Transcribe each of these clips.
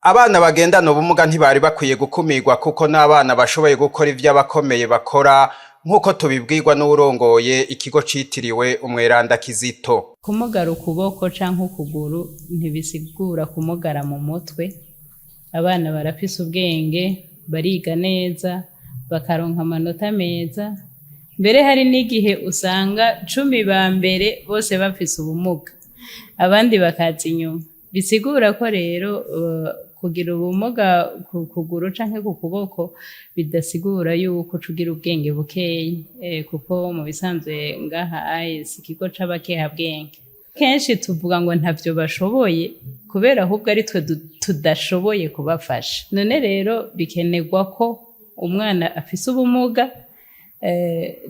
Abana bagendana ubumuga ntibari bakwiye gukumirwa kuko n'abana bashoboye gukora ivyo abakomeye bakora, nk'uko tubibwirwa n'uwurongoye ikigo citiriwe Umweranda Kizito. Kumugara ukuboko canke ukuguru ntibisigura kumugara mu mutwe. Abana barafise ubwenge, bariga neza, bakaronka amanota meza. Mbere hari n'igihe usanga 10 ba mbere bose bafise ubumuga, abandi bakaza inyuma. Bisigura ko rero kugira ubumuga ku kuguru canke ku kuboko bidasigura yuko uca ugira ubwenge bukeyi, kuko mu bisanzwe ngaha si ikigo c'abakehabwenge. Kenshi tuvuga ngo ntavyo bashoboye kubera ahubwo ari twe tudashoboye kubafasha. None rero bikenerwa ko umwana afise ubumuga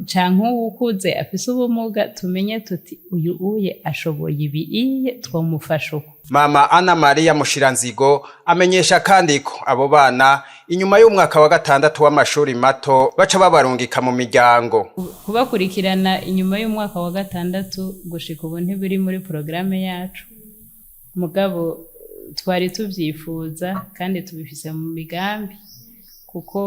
canke uwukuze afise ubumuga tumenye tuti uyu uye ashoboye ibi, iye twomufasha uko. Mama Ana Maria Mushiranzigo amenyesha kandi ko abo bana inyuma y'umwaka wa gatandatu w'amashuri mato baca babarungika mu miryango. Kubakurikirana inyuma y'umwaka wa gatandatu gushika ubu ntibiri muri porogaramu yacu, mugabo twari tuvyifuza kandi tubifise mu migambi, kuko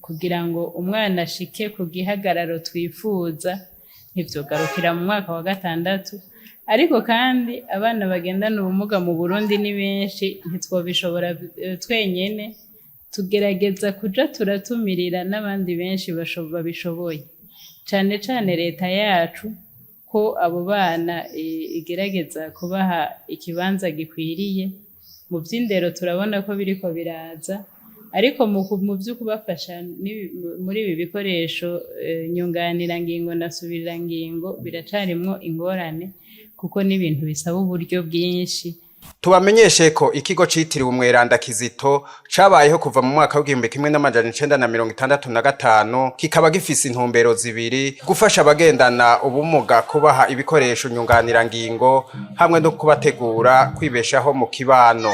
kugira ngo umwana ashike ku gihagararo twifuza ntivyogarukira mu mwaka wa gatandatu. Ariko kandi abana bagendana ubumuga mu Burundi ni benshi, ntitwobishobora twenyene. Tugerageza kuja turatumirira n'abandi benshi babishoboye, cane cane leta yacu, ko abo bana igerageza kubaha ikibanza gikwiriye mu vy'indero. Turabona ko biriko biraza, ariko mu vyo kubafasha muri ibi bikoresho nyunganirangingo na subirirangingo biracarimwo ingorane, kuko n'ibintu bisaba uburyo bwinshi. Tubamenyeshe ko ikigo citiriwe Umweranda Kizito cabayeho kuva mu mwaka w'1965, kikaba gifise intumbero zibiri: gufasha abagendana ubumuga, kubaha ibikoresho nyunganirangingo hamwe no kubategura kwibeshaho mu kibano.